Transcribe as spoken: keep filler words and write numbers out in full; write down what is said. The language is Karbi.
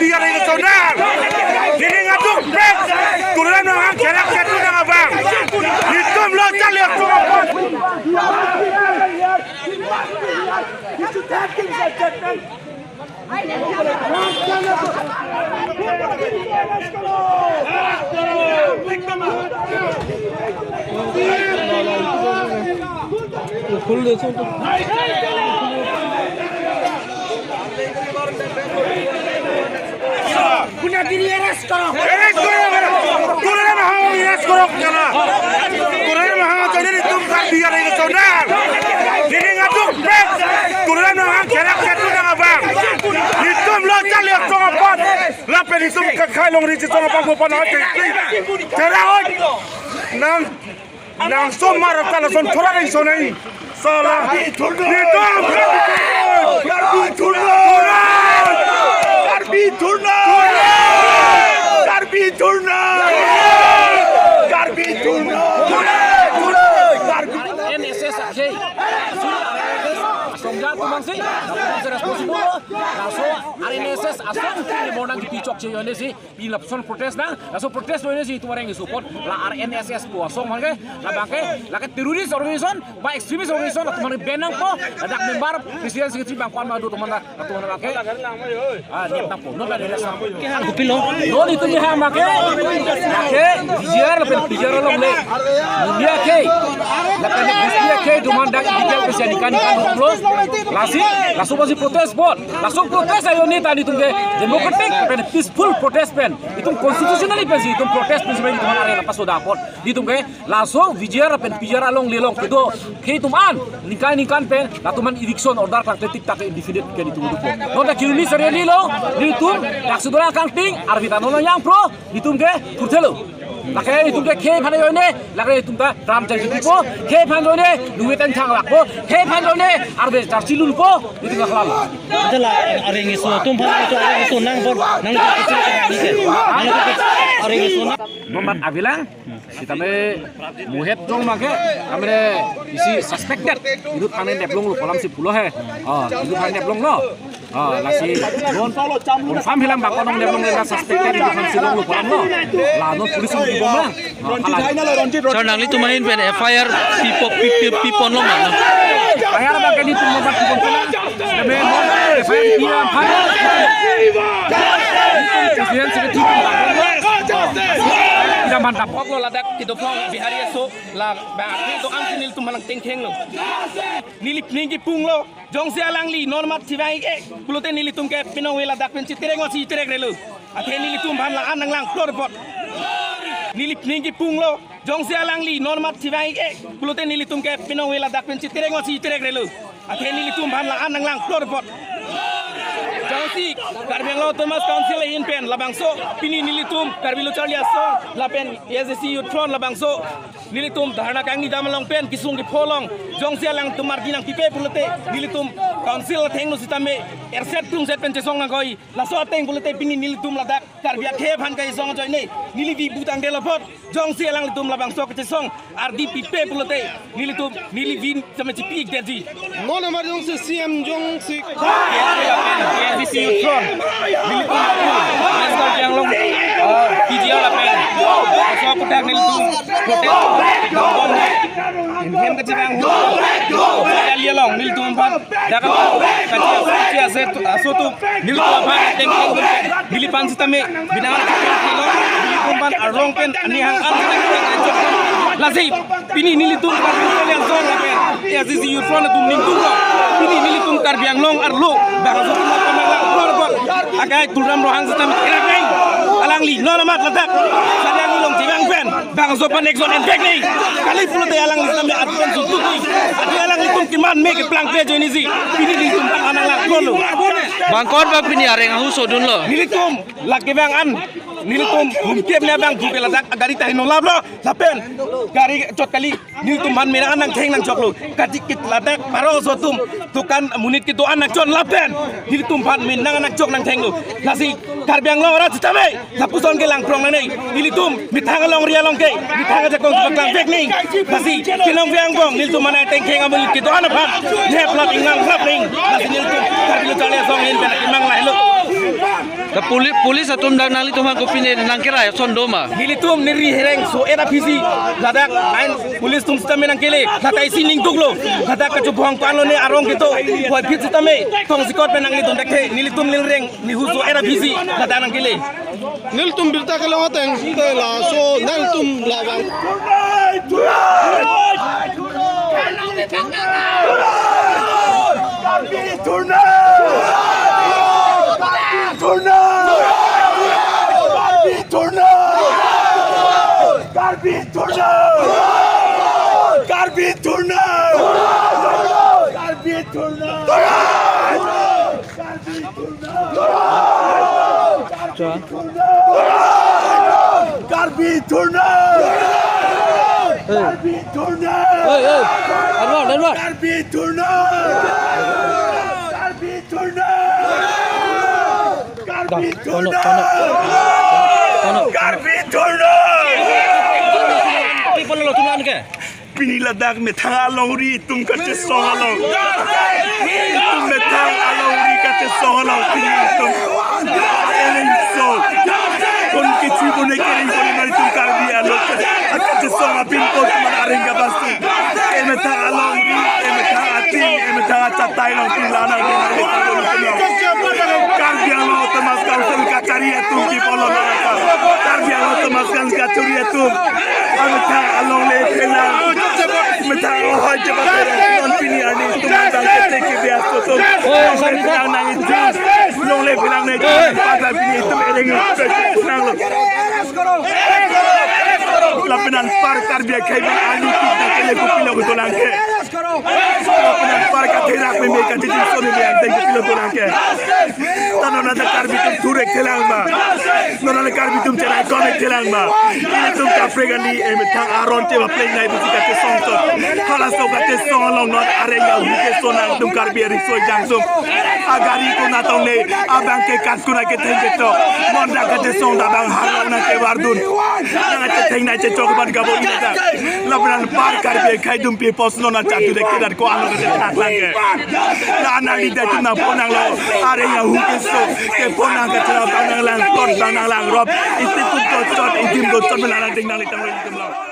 Biar ini saudara. Ini ngaduk pet. Turun nang kerak jatuh nang abang. Itum lo cari aku apa? Arrest koro. Arrest koro. Turun nang arrest koro kena. Turun nang jadi itum Karbi arrest koro. Ini ngaduk pet. Turun nang kerak jatuh nang abang. Itum lo cari aku apa? Lapen itum kakai longri chetong abang bupan awat. Terang oi. Nang Nang somar ta lason thora dei sonai. Sala. Karbi thurna. Itum. Karbi thurna. Karbi thurna. Karbi thurna. Karbi thurna. Karbi. N S S akhei. Asong ja tumang si. Laso responsible. Laso R N S S asong ni monang kipi chokche yone si. Pi lapuson protest nang, laso protest lo ini si itum areng isu apot, la R N S S pu asong abangke, labangke, lake terrorist organization, ba extremist organization, latum abang ban nangpo, ladak member, president secretary abang ko-an ma do atum abang, latum abangke, ah, nep nangpo, non kan arrest nangpo. Kopilo? Non itum ni ha abangke, lake, V G R lapen P G R alongle, Mulia ke, lapen Mulia ke, atum abang dak illegal kesian ikan ikan lo, lasi, laso apotsi protest apot, laso protest ayo ni ta nelitum ke, democratic, lapen peaceful protest pen. Itum constitutionally pensi itum protest pensi itum hari lapaso dapot. Itum ke laso V G R pen P G R alongle along kedo. Ke itum an ningkan ningkan pen latum an eviction order klangkle tik tak indefinite ke itum dupo. Non ta kiuni seriali lo itum dak sudara kangting arvita non yang pro itum ke kurthelo. Lake itum ke khei aphan ayo ne, lake itum ta ram jai jipo, khei aphan ayo ne, duit an thang lakpo, khei aphan ayo ne, arve charchi lunpo, itum ke halal. Adalah areng isu, atum aphan itum areng isu nang bor, nang bor kecil kan ni ke. Nang bor kecil, areng isu nang. Nomor abilang, sitame muhet jong make, amre isi suspected, itum thane deplong lo kolam si pulo he. Oh, itum thane deplong lo. Ah, lasi non confirm hilang bang konong deplong lo suspected itum thane si long lo kolam lo. La non police un kibom lang. Ah, hala. Sir, nanglitum ahin pen F I R pipo, pi, pi, pipon lo ma, no? F I R abang ke nelitum abang kibom pela. Kami F I R pi aphan. President secretary. Tidak mantap. Poklo ladak kedo aphrang Bihari aso la ba akhei do-an si nelitum aphan nangtengkheng lo. Neli ning kipung lo. Jongsi alangli non mat thivang-ik-e pulote nelitum ke pinong vela dak pen chiterek ngosi chiterek relo. Athe nelitum aphan la-an nanglang plor apot. Neli ning kipung lo. Jongsi alangli non mat thivang-ik-e pulote nelitum ke pinong vela dak pen chiterek ngosi chiterek relo. Athe nelitum aphan la-an nanglang plor apot. Jongsi Karbi Anglong Autonomous Council ahin pen labangso pini nelitum Karbi Lo Charli Asong lapen A S D C Youth Front labangso nelitum dharna kangni dam along pen kisung kipho along jongsi alangtum margin nangpipe pulote nelitum council athengno sitame erset krungset pen chesong nangkoi. Laso ateng pulote pini nelitum ladak Karbi akhei aphan kachesong ajoine neli vi butang delo apot jongsi alanglitum labangso kachesong ardi pipe pulote nelitum neli vin sitame chipi-ik detji. Non amar jongsi C M jongsi A S D C Youth Front nelitum West Karbi Anglong, ah, P G R lapen laso aputhak nelitum protest. Inhem kachevang hu. Rally along nelitum aphan dak kachi ase aso atum nelitum aphan tengteng neliphan sitame binang nelitum aphan arlong pen ani hang an lasi pini nelitum Karbi Lo Charli Asong lapen A S D C Youth Front atum ningtung lo. Pini nelitum Karbi Anglong arlo bangso atum aphan nanglang plor apot. Akai Tuliram Ronghang sitame kerak nang. Alangli non amat ladak Sadiang Nilong chevang pen bangso aphan action enpek nang. Kali pulote alangli sitame atum sutuk nang. Athe alanglitum keman me keplang pe ajoine si pini nelitum aphan nanglang plor lo. Bang ko-an bang pini areng ahu sodun lo? Nelitum lake bang an nelitum humkep ne bang buke ladak gari tahino lap lo. Lapen gari chot kali nelitum aphan me nang nangkheng nangchok lo. Kachikit ladak paro aso atum dukan monit kedo-an nangchon lapen nelitum aphan me nang nangchok nangkheng lo. Lasi Karbi Anglong arat sitame lapuson ke langprong nangne. Nelitum methang alongri along ke methang ajakong paklang vek nang. Lasi kenong ve angbong nelitum aphan tengteng amonit kedo-an aphan nep lap ingang lap nang. Lasi nelitum Karbi Lo Charli Asong ahin pen kemang lahelo. Ta poli-, police atum dak nanglitum aphan kopine nangkerai ason do ma? Nelitum neri hereng so-et aphisi ladak ain police atum sitame nangkele. Ladak isi ningduklo. Ladak kachobuang palo ne arong kedo. Hoi phit sitame tong sikot pen nangli dondek the. Nelitum neri hereng nihu so-et aphisi ladak nangkele. Nelitum birta kelong ateng te laso nangtum labang. Karbi dhorna! Hey. Karbi dhorna! Hey, hey. Edward, Edward. Karbi dhorna! Karbi dhorna! Karbi dhorna! Karbi dhorna! Pini ladak methang alongri itum kachesong along. Itum methang alongri kachesong along pini itum. Ereng so. Kon kichi bune kereng bune mari itum Karbi along. Kachesong apin ko teman areng kabastu. Emethang alongri, emethang ating, emethang achatai along pini lana. Karbi Anglong Autonomous Council kachari atum ki polon. Karbi Anglong Autonomous Council kachari atum. Amethang alongle phelang. Methang ohoi jebak non pini ani itum bang kete ke bias kotum. Oh, sorry, sir. Nang nang itum. Longle phelang ne. Pada pini itum ereng nang lo. Lapen anpar Karbi akhei ben ani kita kele kupilo kutolang ke. Lapen anpar katherak meme kachijinso meme angteng kupilo kutolang ke. Ta non anta Karbi atum thurek thelang ma. Non anta Karbi atum cherai konek thelang ma. Ilitum kaprek ani emethang aron chepapleng nai pusi kachesong to. Halaso kachesong along non areng ahu keso nangtum Karbi ariso jangsum. Agari konat ong ne, abang ke kat kuna ketheng ketok. Non dak kachesong dak bang harlong nangkevardun. Nang kachetheng nangchechok ban kabo ina dak. Lapen anpar Karbi akhei atum pi pos non achatu dek kedat ko ano kachethak lang ke. La anali dak atum nangpon nanglo. Areng ahu keso. Kepon nang kachethak bang nanglang, kot bang nanglang rop. Istitum kochot, idim kochot, melarang ting nanglitum lang.